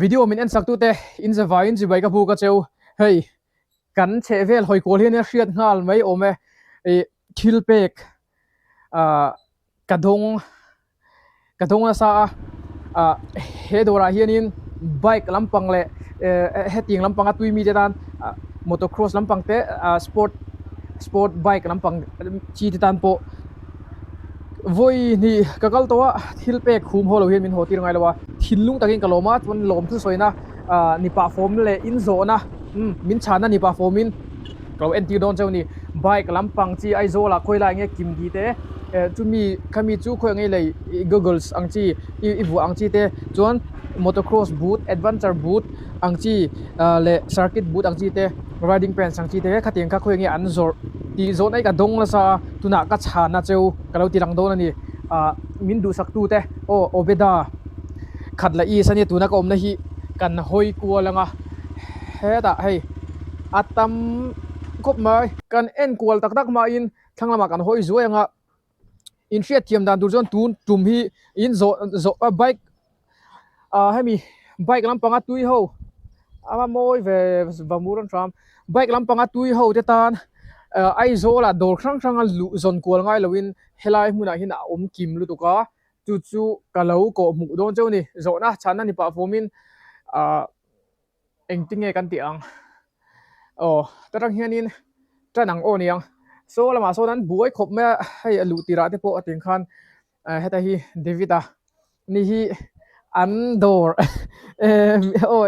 Video min en sak tute in zavaiin chibai ka buk a cheu. Hei kan chhehvel hawi kual hian a hriat nghal mai awm e. Ih thil pek ah ka dawng ka dawng nasa a ah he dawrah hianin bike lampang leh eh hetiang lampanga tui mite tan ah motocross lampang te ah sport sport bike lampang chi te tan pawh vawi hnih ka kal tawh a thil pek hum haw lo hian min haw tir ngai lo a thinlung takin ka lawm a chuan lawm thu sawina ah ni pah fawm leh in zawhna umm min chhanna ni pah fawmin ka lo entir dawn cheu a ni bike lampang chi Aizawl ah khawi lai nge kim tih te eh chumi khami chu khawi ang nge lei goggles ang chi i vuah ang chi te chuan motocross boot adventure boot ang chi ah leh circuit boot ang chi te riding pants ang chi te khatiang kha khawi nge an zawrh tih zawhna hi ka dawng nasa a tunah ka chhanna cheu ka lo ti lang dawn a ni ah min duhsak tu te aw Obeda khat la is a nia tuna ka awmna hi kan hawi kual ang a hetah hei a tam khawp mai. Kan en kual tak tak hmain thlang lamah kan hawi zuai ang a inhriat thiam dan tur chuan tun tum hi in zawh zawh a bike ah hemi bike lampanga tui ho a mawi ve va mur an hram bike lampanga tui ho te tan ah Aizawl ah dawr hrang hrang a luh zawn kual ngai loin helai hmunah hian a awm kim lutuk a chu chu ka lo kawh hmuh dawn cheu a ni zawhna chhanna ni pah fawmin ah. Engtinge kan tih ang? Aw, ta tang hianin tan ang aw niang. Saw lamah sawn an buai khawp mai a, hei a luh tirah te pawh a ting khan heta hi David a ni hi an dawr aw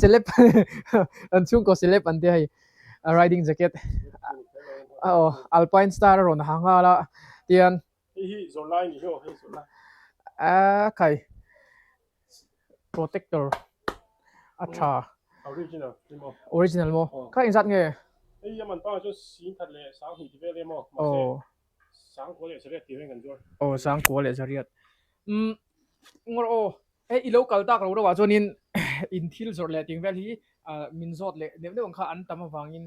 celeb an chhungkaw celeb an tia hei riding jacket aw alpine star a rawn ha nghal a tian Hei hi zawrh lai ni hi aw hei zawrh lai. A khai protector a tha. Original ni maw? Original maw? Kha engzat nge? Hei a man pangah chuan 10 leh 20 ti vel em aw mahse 10 leh 8 tih reng kan zuar. Aw 10 leh 8. Umm ngawr aw hei i lo kal tak lo reuh ah chuanin in thil zawrh leh ting vel hi min zawt leh neuh neuh ang kha an tam avangin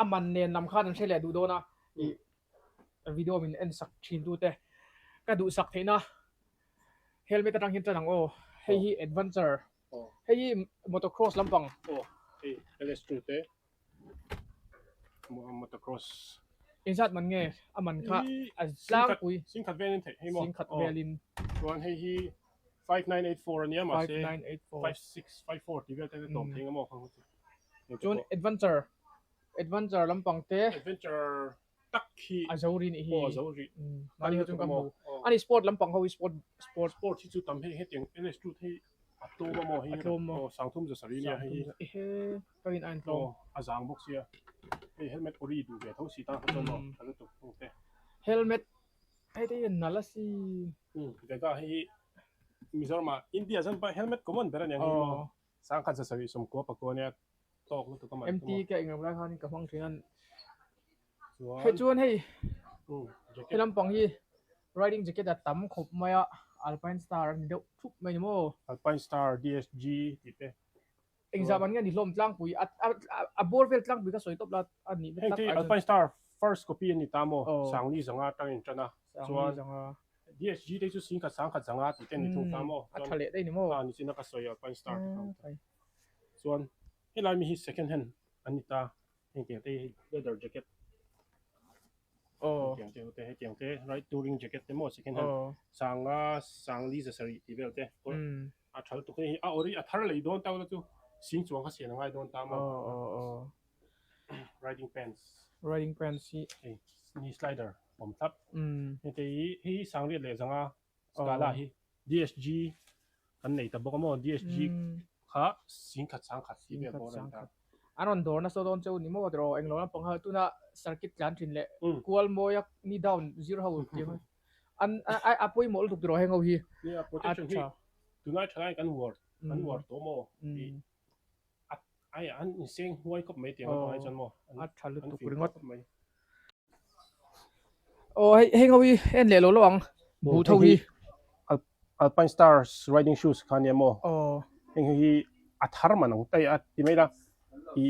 a man nen lam khan an hre leh duh dawn a ih video min en sak thin tu te ka duh sak theihna helmet atang hian tan ang aw hei hi adventure hei hi motocross lampang aw hei LS2 te motocross engzat man nge a man kha a tlangpui singkhat velin theih hei maw singkhat velin chuan hei hi 5984 ania mahse 5654 tih vel te an tawp thei ang maw Chuan adventure adventure lampang te adventure tak hi a zo ri nih hi aw a zo ri mahni ho chuan ka hmu ani sport lampang ho hi sport sport sport hi chu tam hei hetiang LS2 te hi a tlawm a maw hei a tlawm maw aw sangthum za sarih nia hei hi ehe ka rin a intlawm aw a zang bawk sia hei helmet ori duh ve tho si tan kha chuan maw tha lutuk hung te helmet hei te hi a nalh asin vega hei hi Mizoram ah India chuan helmet common ber aniang hei maw Sangkhat zasarih sawmkua pakua nia tawk lutuk a man MT ka englo lai khanin ka hmang thin a hei chuan hei he lampang hi riding jacket a tam khawp mai a alpine star a ni deuh thup mai ni maw alpine star DSG tih te engzah man nge ni hlawm tlangpui a a bawr vel tlangpui ka sawi tawp la a nih vek tak alpine star first copy a ni ta maw sangli zanga atangin tan a chuan DSG te chu singkhat sangkhat zanga tih te an ni thung ta maw? A tha leh daih ni maw? A nichin a ka sawi Alpine Star te kha. Chuan helai mi hi second hand an ni ta heng tiang te hi leather jacket aw tiang te te hetiang te right touring jacket te maw second hand sanga sangli zasarih tih vel te a tha lutuk hei hi a ori a thar lei dawn ta ula chu sing chuang kha sian a ngai dawn ta maw? Riding pants riding pants hi hei knee slider awm thlap hei te hi hei hi sangriat leh zanga scala hi DSG kan nei ta bawk a maw DSG kha singkhat sangkhat tih vel pawh a rawn ta an rawn dawr nasa dawn cheu ni maw tiraw englo lampang kha tuna circuit tlan thin leh kual mawia knee down zir ho tih ang an a pawimawh lutuk tiraw heng ho hi nia protection hi tunlai thalai kan uar kan uar tawh maw tih a ai an inseng hnuai khawp mai tiang a chuan maw a tha lutuk ringawt mai aw hei hei ho hi en leh lo lo ang buh tho hi Alpine Stars riding shoes kha nia maw aw heng hi a thar man ang tai a ti mai la i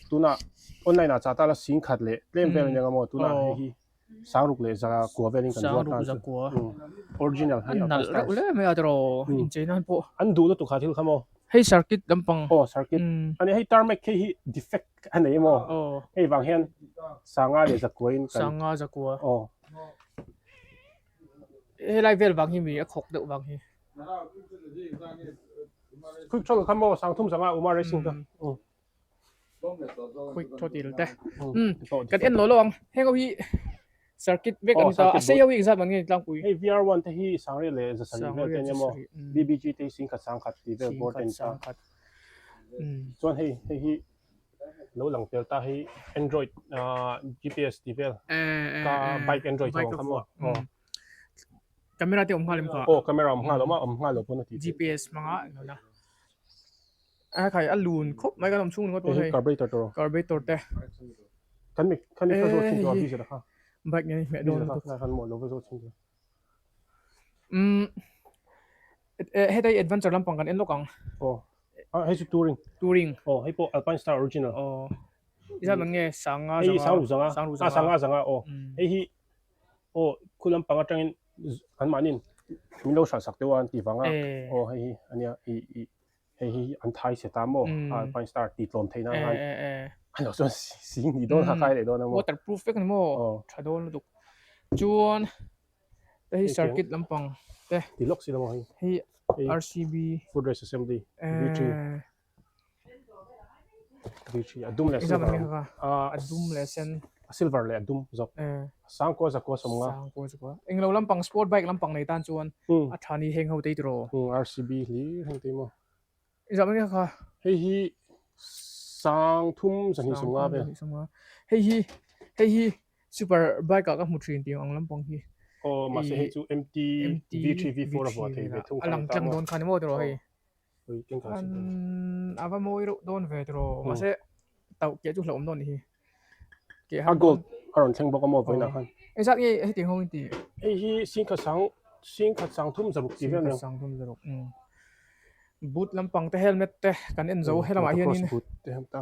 tuna online ah chah ta la sing khat leh tlem vel ania maw tuna hei hi. Sangruk leh zakua velin kan zuar tan chu. Original hei a nalh reuh hle mai a tiraw inchei nan pawh. An duh lutuk kha thil kha maw. Hei circuit lampang. Aw circuit. Ani hei tarmac hei hi defect a nei maw. Hei vang hian sanga leh zakua in kan. Sanga zakua. Aw. Helai vel vang hi mi a khawk deuh vang hi. Quick throttle kha maw sangthum zanga Uma racing kha. Quick throttle te kan en lo lo ang heng ho hi circuit vek an ni ta a sei ho hi engzat man nge ni tlangpui hei VR1 te hi sangriat leh zasarih vel te ania maw BBG te hi singkhat sangkhat tih vel bawr te a ni ta chuan hei hei hi lo lang tel ta hei android GPS tih vel ka bike android ho ang kha maw camera te awm nghal em kha aw camera awm nghal awm a awm nghal lo pawn a tih GPS hmanga englo na. A khai a lun khawp mai kan awm chhung ringawt pawh hei carburetor tawh carburetor te kan mi kan mi kha zawt chin tawh a diesel kha bike nen hmeh dawn lutuk kha kan maw lo va zawt chin tawh um hetai adventure lampang kan en lawk ang aw a hei chu touring touring aw hei pawh alpine star original aw izat man nge sanga zanga hei sang zanga a sanga zanga aw hei hi Aw khu lampang atangin anmahniin min lo hral sak deuh a an tih vang a aw hei hi ania i i hei hi an thai chhe ta maw Alpine Star tih tlawm theih nan khan an lo chuan sing hnih dawn kha kai leh dawn a maw waterproof vek a ni maw tha dawn lutuk chuan hei circuit lampang te ti lawk si lo maw hei hei RCB footrest assembly V3 a dum leh silver a dum leh sen a silver leh a dum zawk sangkua zakua sawmnga sangkua zakua englo lampang sport bike lampang nei tan chuan a tha ni heng ho te tiraw RCB hlir heng te maw izah mai kha hei hi sang thum zahnih sawmnga vel hei hi hei hi super bike ah ka hmu thin tih ang lampang hi aw mahse hei chu MT V3 V4 a vuah thei ve thung a lang tlang dawn kha ni maw tiraw hei An a va mawi reuh dawn ve tiraw mahse tauh keh chu hlauhawm dawn nih hi keh har gold a rawn thleng bawk a maw vawiinah khan engzat nge hetiang ho in tih hei hi singkhat sang singkhat sang thum zaruk tih vel aniang sang thum zaruk umm boot lampang te helmet te kan en zo helamah hianin boot te hem ta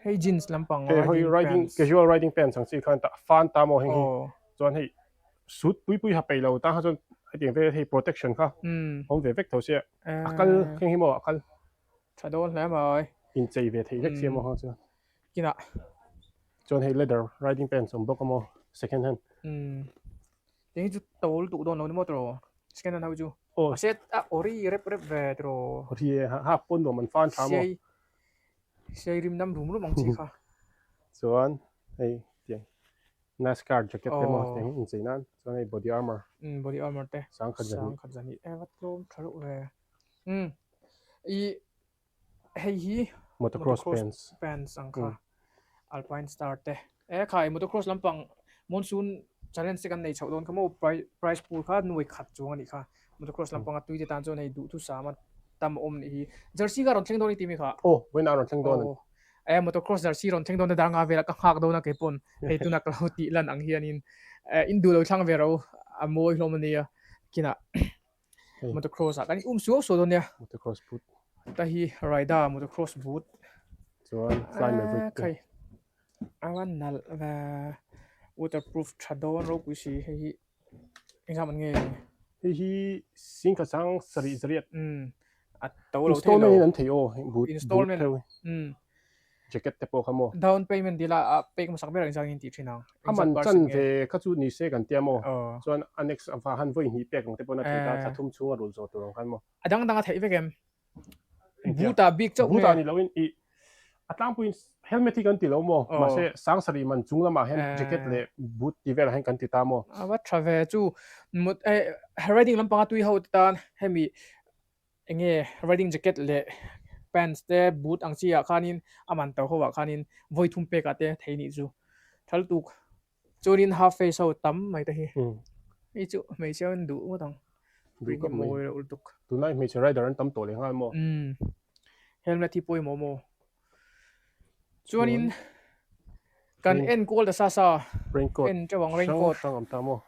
hei jeans lampang riding riding casual riding pants ang chi khan ta fan ta maw heng hi chuan hei suit pui pui ha peih lo ta kha chuan hetiang vel hei protection kha awm ve vek tho sia a kal heng hi maw a kal tha dawn hle mai inchei ve thei vek sia maw ha chuan kinah chuan hei leather riding pants awm bawk a maw second hand Eng hi chu to lutuk dawn lo ni maw tiraw second hand ho chu a set a ori rep rep ve tiraw ori e ha pawn nuam an fan tha maw siai siai rim nam rum rum ang chi kha chuan hei tiang NASCAR jacket te maw tiang hi inchei nan chuan hei body armor um body armor te sangkhat zahnih sangkhat zahnih e va tlawm tha reuh ve um i hei hi motocross pants pants ang kha alpine star te e khai motocross lampang monsoon challenge te kan nei chhoh dawn kha maw prize pool kha nuai khat chuang anih kha motocross lampang a tui te tan chuan hei duhthusam a tam a awm anih hi jersey kha rawn thleng dawn i ti mi kha aw vawiin a rawn thleng dawn e motocross jersey rawn thleng dawn te dar nga velah ka nghak dawn a kei pawn hei tuna ka lo tih lan ang hianin in duh lo thlang ve ro a mawi hlawm ania kinah Motocross ah kan um suau suau dawn nia. Motocross boot. Ta hi Rida motocross boot. Chuan fly maverick te. Khai. Awan nal va waterproof tha dawn ropui si hei hi engzam an nge. Hei hi singkhat sang sarih zariat. Um a to lo thei lo. Installment in an thei aw boot. Installment. Um Jacket te pawh kha maw? Down payment dil a a pek hmasak ber ang zang in tih thin ang. A man chan ve kha chu ni se kan tia maw? Chuan a next va han vawi hnih pek ang te pawh na thei ta thla thum chhung a rul zawh tur ang khan maw? A dang dang a theih vek em? Boot ah bik chauh nge? Boot ah ni loin i a tlangpuiin helmet hi kan ti lo maw? Mahse sangsarih man chung lamah hian jacket leh boot ti velah hian kan ti ta maw? A va tha ve chu riding lampanga tui ho te tan hemi Enge riding jacket leh pants te boot ang chi ah khanin a man to ho ah khanin vawi thum pek ah te thei nih chu tha lutuk chuanin half face ho tam mai te hi hei chu hmeichhia an duh ngawt ang duh khawp mai mawi reuh lutuk tunlai hmeichhe rider an tam tawh leh nghal maw umm helmet hi pawimawh maw chuanin kan en kual ta sa sa raincoat en teuh ang raincoat hrang hrang awm ta maw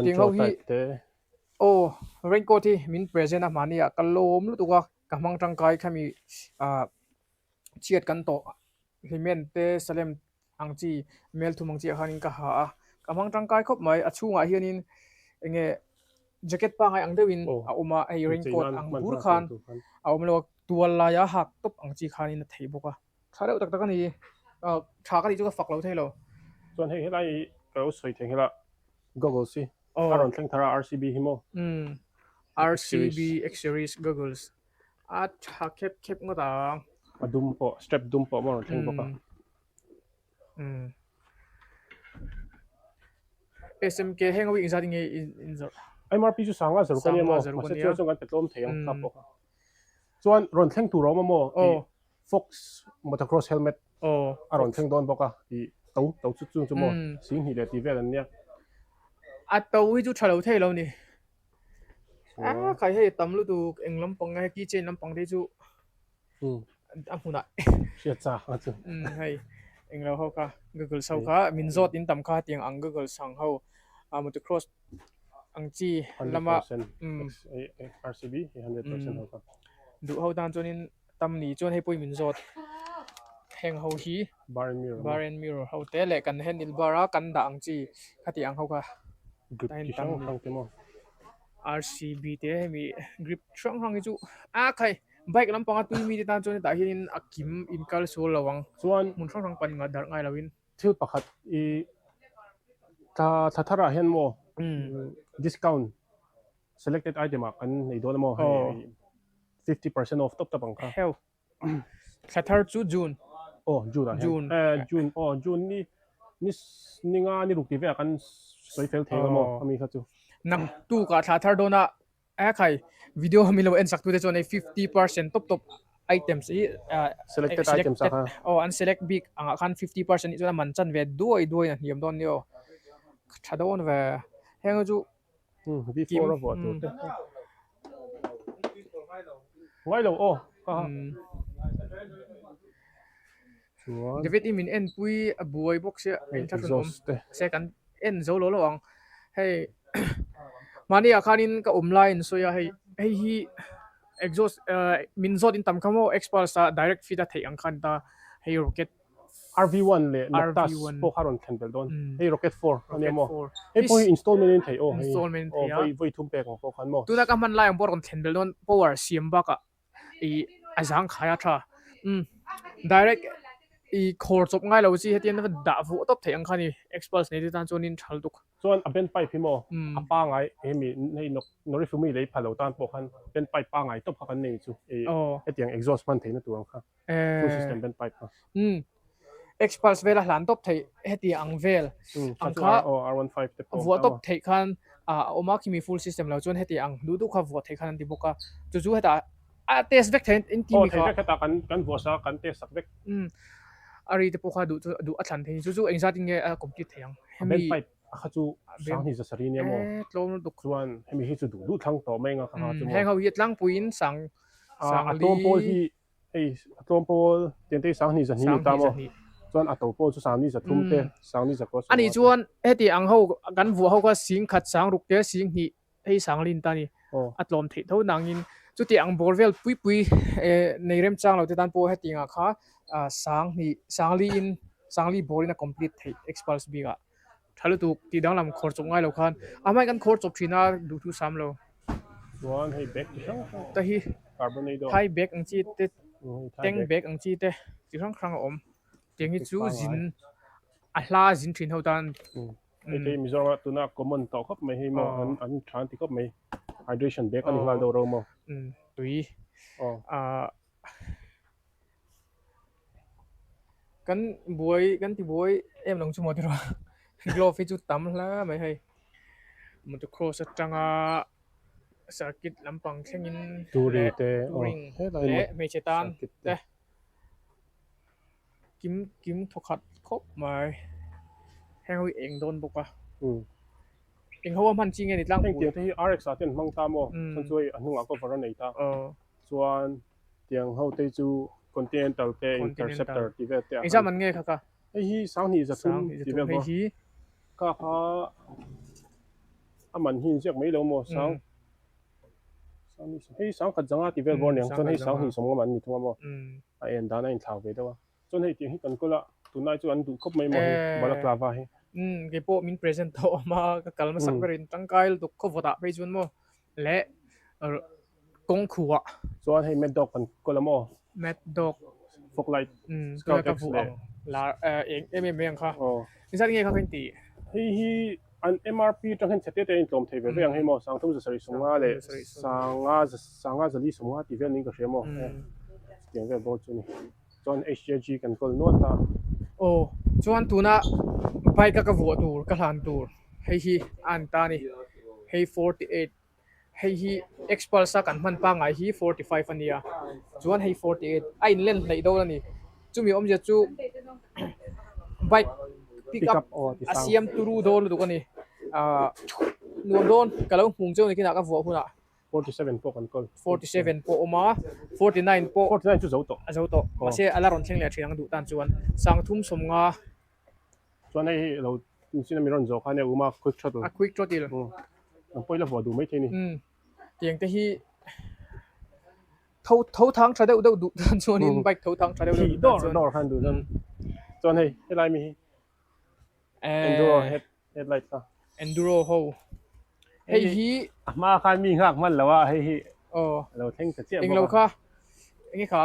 Tiang ho hi aw raincoat hi min present a hmani ah ka lawm lutuk a ka hmang tangkai khami ah chhiat kan tawh hlimen te salem Ang chi mel thum ang chi ah khanin ka ha a, ka hmang tangkai khawp mai. A chhungah hianin eng nge jacket pangngai ang deuhin a awm a, hei raincoat ang bur khan a awm lo a, tual laia hak tawp ang chi khanin a theih bawk a. Tha deuh tak tak a ni, tha ka tih chu ka fak lo thei lo. Chuan hei helai hi ka lo sawi thei nghal a, goggles hi a rawn thleng thar a RCB hi maw? Umm RCB X series goggles a tha khep khep ngawt ang. A dum pawh strap dum pawh a rawn thleng bawk a. Umm SMK heng ho hi engzat nge in zawrh? MRP chu sanga zaruk a nia maw? Mahse chuan chuan kan pe tlawm thei ang kha pawh kha. Chuan rawn thleng tur a awm a maw? Ih Fox motocross helmet a rawn thleng dawn bawk a, ih to to chu chung chu maw singhnih leh tih vel an nia. A to hi chu tha lo thei lo ni. A khai hei tam lutuk eng lampang nge keychain lampang te chu a hmunah hriat chak a chu hei englo ho kha google ho kha min zawt in tam kha tiang ang google sang ho a motocross ang chi lama RCB 100% ho kha duh ho tan chuanin tam ni chuan hei pawh min zawt heng ho hi bar and mirror bar and mirror ho te leh kan handle bar a kan dah ang chi khati ang ho kha grip chi hrang hrang te maw RCB te hemi grip hrang hrang hi chu a khai Bike lampanga tui mite tan chuan hetah hianin a kim in kal sual lo ang. Chuan hmun hrang hrang pan ngah darh ngai loin. Thil pakhat i thla thla tharah hian maw discount selected item ah kan nei dawn a maw hei 50% off tawp tawp ang kha. Heu thla thar chu June. Aw June ah hian June aw June ni ni ninga ni ruk tih velah kan sawi fel thei ang a maw ami kha chu. Naktukah thla thar dawnah A khai, video mi lo en sak tute chuan hei 50% tawp tawp items hi Selected items ah khan. Aw an select bik angah khan 50% nih chuan a man chan ve duai duai in a hniam dawn nia aw. Tha dawn ve. Heng chu V4 a vuah tur te. Ngai lo aw. Chuan David i min en pui a buai bawk sia hei exhaust te se kan en zo lo lo ang hei mahni ah khanin ka awm lai in sawi a hei hei hi exhaust ah min zawt in tam kha maw xpulse ah direct fit a theih ang khan ta hei rocket RV1 leh Noctas pawh kha rawn thlen belh dawn hei rocket 4 ania maw hei pawh hi installment in theih aw hei aw vawi vawi thum pek ang pawh khan maw tuna ka hman lai ang pawh rawn thlen belh dawn power siam bakah ih a zang khai a tha umm direct ih khawr chawp ngai lo chi hetiang a dah vuah tawp theih ang kha a ni xpulse nei te tan chuanin tha lutuk. Chuan a band pipe hi maw a pangai hemi hei Norifumi lei pha lo tan pawh khan band pipe pangai tawp kha kan nei chu ih hetiang exhaust hman theihna tur ang kha full system band pipe kha. Umm xpulse vela hlan tawp theih heti ang vel ang kha vuah tawp theih khan a awm a khimi full system lo chuan heti ang duh duh kha vuah theih khan an ti bawk a chu chu hetah a test vek thei in ti mi kha hetah kan kan vuah sa kan test sak vek a ri te pawh kha duh chu duh a thlan thei chu chu engzat in nge a complete thei ang hemi pipe a kha chu sanghnih za sarih nia maw tlawm lutuk chuan hemi hi chu duh duh thlang tawh mai anga kha chu maw heng ho hi tlangpuiin sang sang li a tlawm pawl hi Hei a tlawm pawl tiang te hi Sanghnih zahnih ni ta maw? Chuan a to pawl chu Sanghnih zathum te, Sanghnih zakua sawmnga te. Ani chuan heti ang ho kan vuah ho kha sing khat sang ruk te, sing hnih hei Sanglin ta ni. A tlawm theih tho nangin chuti ang bawr vel pui pui nei remchang lo te tan pawh heti angah kha Sanghnih, Sangli in Sangli bawr in a complete theih Xpulse bik ah. Tha lutuk tih danglam khawr chawp ngai lo khan a hmain kan khawr chawp thin a duhthu sam lo. Chuan hei bag chi hrang hrang te hi thai bag ang chi te tank bag ang chi te chi hrang hrang a awm tiang hi chu zin a hla zin thin ho tan. Hei te hi Mizoram ah tuna common tawh khawp mai hei maw an an tha an ti khawp mai hydration bag a ni nghal deuh ro maw. Tui Kan buai kan ti buai em lo chu maw tiraw glove hi chu tam hle mai hei motocross atanga circuit lampang thlengin leh touring leh hmeichhe tan te kim kim thawkhat khawp mai heng ho hi eng dawn bawk a eng ho a hman chi nge ni tlangpui. Heng tiang te hi RX ah te an hmang ta maw chuan chu hei a hnungah cover a nei ta chuan. Tiang ho te chu Continental te Interceptor tih vel te ah khan. Engzah man nge kha ka? Hei hi Sanghnih zathum tih vel bawk. Ka kha a man hi inziak mai lo maw Sang hei Sangkhat zanga tih vel bawr aniang chuan hei Sanghnih sawmnga man a ni thung a maw a en dan a inthlau ve deuh a. Chuan hei tiang hi kan kawl a. Tunlai chu an duh khawp mai maw hei balaclava hi. Umm kei pawh min present tawh awm a ka kal hmasak berin tangkai lutuk khaw vawt ah phei chuan maw leh kawng khuah. Chuan hei mad dog kan kawl a maw? Mad dog. Fog light. Umm tunah ka vuah ang lar eng em em mai ang kha. Engzat nge kha ka inti? Hei hi an MRP atang hian chhe te a intlawm thei ve ve ang hei maw 3730 leh sanga zali sawmnga tih vel niin ka hria maw chutiang vel bawr chu a ni. Chuan HJG kan kawl nual ta. Aw chuan tuna bike a ka vuah tur ka hlan tur hei hi a an ta a ni hei 48 hei hi Xpulse a kan hman pangngai hi 45 a nia chuan hei 48 a inlen hleih dawn a ni chumi awmzia chu bike pick up a siam turu dawn lutuk a ni ah nuam dawn ka lo hmung cheu ni kinah ka vuah hunah. 47 pawh kan kawl. 47 pawh awm a, 49 pawh. 49 chu zo tawh. A zo tawh. Mahse a la rawn thleng leh thin ang duh tan chuan 3050. Chuan hei hi lo chin a mi rawn zawh khan e uma quick throttle. A quick throttle. Ang pawh i la vuah duh maithei ni. Umm tiang te hi tho tho thang tha deuh deuh duh tan chuanin bike tho thang tha deuh deuh duh tan chuan. Dawr dawr khan duh chuan. Chuan hei helai mi hi enduro head Headlight kha. Enduro ho. Hei hi. A hma khan mi nghak hman lo a hei hi. Aw. A lo thleng ta chiah bawk a. Englo kha. Enge kha.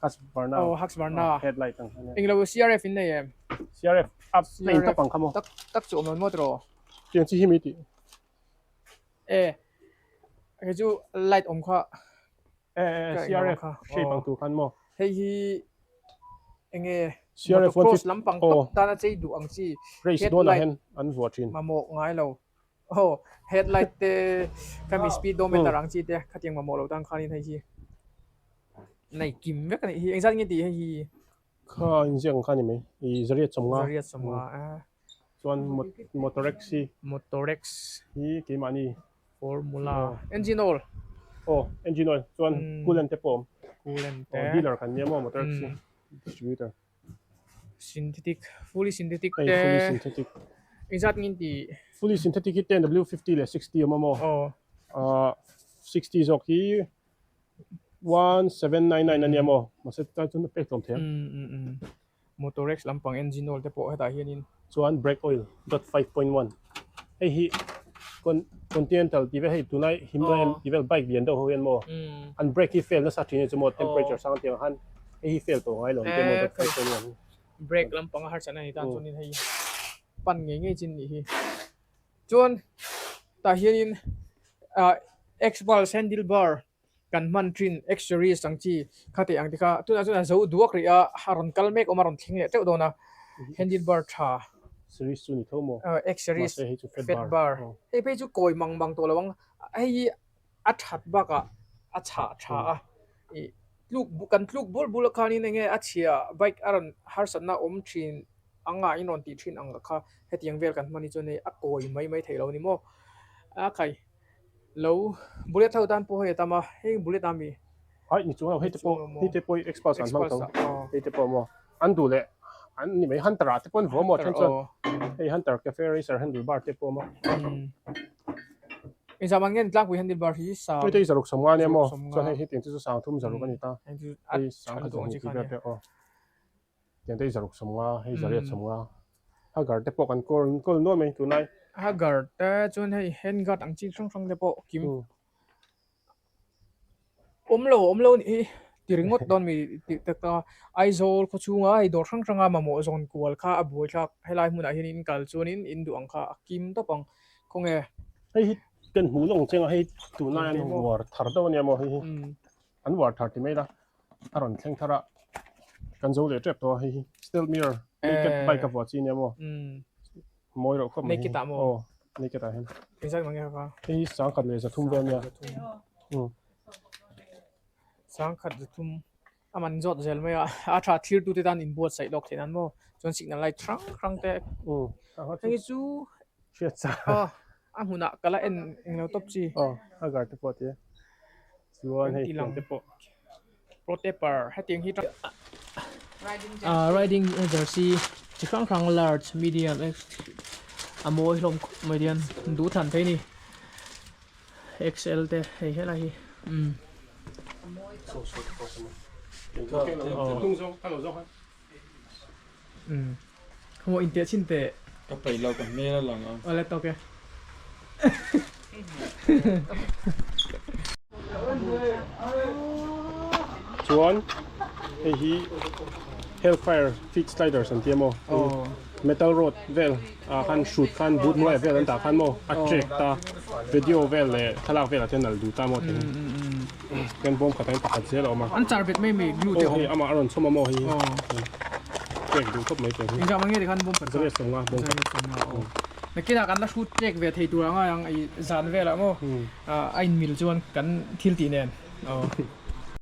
Husqvarna. Aw Husqvarna. Headlight ang kha nia. Englo CRF in nei em? CRF up plane tawp ang kha maw. Tak tak chu awm lo maw tiraw? Tiang chi hi mi tih. E. Hei chu light awm kha. E e CRF shape ang tur khan maw. Hei hi enge CRF motocross lampang tawp tana chei duh ang chi race dawnah hian an vuah thin. Mamawh ngai lo. Aw headlight te khami speedometer ang chi te khatiang mamawh lo tan khanin hei hi nei kim vek a nih hi. Engzat nge tih hei hi? Kha inziak ang kha a ni mai. I zariat sawmnga. Zariat sawmnga a. Chuan Motorex hi. Motorex. Hi keimahni. Formula. Engine oil. Aw engine oil. Chuan coolant te pawh a awm. Coolant te. Aw dealer kan nia maw Motorex hi. Distributor. Synthetic. Fully synthetic te. Hei fully synthetic. Engzat nge in tih? Fully synthetic hi 10W50 leh 60 a awm a maw? Aw. 60 zawk hi 1799 a nia maw? Mahse tlai chuan a pek tlawm thei ang. Motorex lampang engine oil te pawh hetah hianin. Chuan brake oil dot 5.1 hei hi Continental tih vel hei tunlai Himalayan tih vel bike lian deuh ho hian maw an brake hi fail nasa thin a ni chu maw temperature sang tiang khan hei hi fail tawh ngai lo ang te maw dot 5.1 hi. Brake lampang a harsatna ni tan chuanin hei pan ngei ngei chin nih hi. Chuan tah hianin ah Xpulse handle bar kan hman thin accessories ang chi kha tih ang te kha tunah chuan a zo duak rih a a rawn kal mek awm a rawn thleng leh teuh dawn a handle bar tha series chu ni tho maw accessories fat bar hei phei chu kawi mang mang tawh lo ang hei hi a that bakah a chhah tha a ih tluk kan tluk bul bul khanin eng nge a chhia bike a rawn harsatna awm thin anga in rawn tih thin ang kha hetiang vel kan hman hi chuan hei a kawi mai mai theih lo a ni maw a khai. Lo bullet ho tan pawh hei a tam a, heng bullet a mi? Hai ni chuang lo, hei te pawh hei te pawh hi experts an hmang tho, hei te pawh maw an duh leh an ni mai hunter ah te pawh an vuah maw then chuan hei hunter cafe racer handle bar te pawh maw. Engzah man nge ni tlangpui handle bar hi sang. Hei te hi zaruk sawmnga ania maw chuan hei hetiang te chu sangthum zaruk a ni ta, hei sangkhat zahnih tih vel te aw. Tiang te hi zaruk sawmnga, hei zariat sawmnga. Hagar te pawh kan kawl kawl nuam mai tunlai. Hagar te chuan hei hand guard ang chi hrang hrang te pawh kim awm lo awm lo nih hi ti ringawt dawn mi tih tak a Aizawl khaw chhunga hei dawr hrang hranga mamawh zawn kual kha a buai thlak helai hmunah hian in kal chuanin in duh ang kha a kim tawp ang khawnge. Hei hi kan hmuh lawng cheng a hei tunlai an uar thar deuh ania maw hei hi an uar thar ti mai la. A rawn thleng thar a, kan zo leh tep tawh a hei hi stealth mirror naked bike a vuah chi nia maw mawi reuh khawp mai hi aw naked ah hian hei hi sangkhat leh zathum vel ania sangkhat zathum a man zawt zel mai a a tha thlir tute tan inbuatsaih lawk theih nan maw chuan signal light hrang hrang te hei chu hriat sa a hmunah ka la en englo tawp chi aw a gar te pawh a ti a. Chuan hei tiang te pawh. Pro taper hetiang hi ah riding jersey chi hrang hrang large medium x a mawi hlawm khawp mai dian duh thlan thei a ni xl te hei helai hi umm. Umm Khaw in teh chhin teh. Ka peih lo ka hmel a lang a. Awle tawk e. Chuan hei hi Hellfire feet sliders an ti a maw? Metal rod vel ah khan hrut khan boot hnuaiah vel an dah khan maw a trek ta video vel leh thlalak velah te nal duh ta maw tih hian bawm khatah hian pakhat zel a awm a. An char bet mai mai glue te awm. Aw hei amah a rawn chhawm a maw hei trek duh khawp mai teh hi. Engzah mah nge tikhan bawm khat kha? Zariat sawmnga bawm khat. Zariat sawmnga aw. Nakinah kan la hrut trek ve thei tur ang a ang i zan velah maw a inmil chuan kan thil tih nen aw.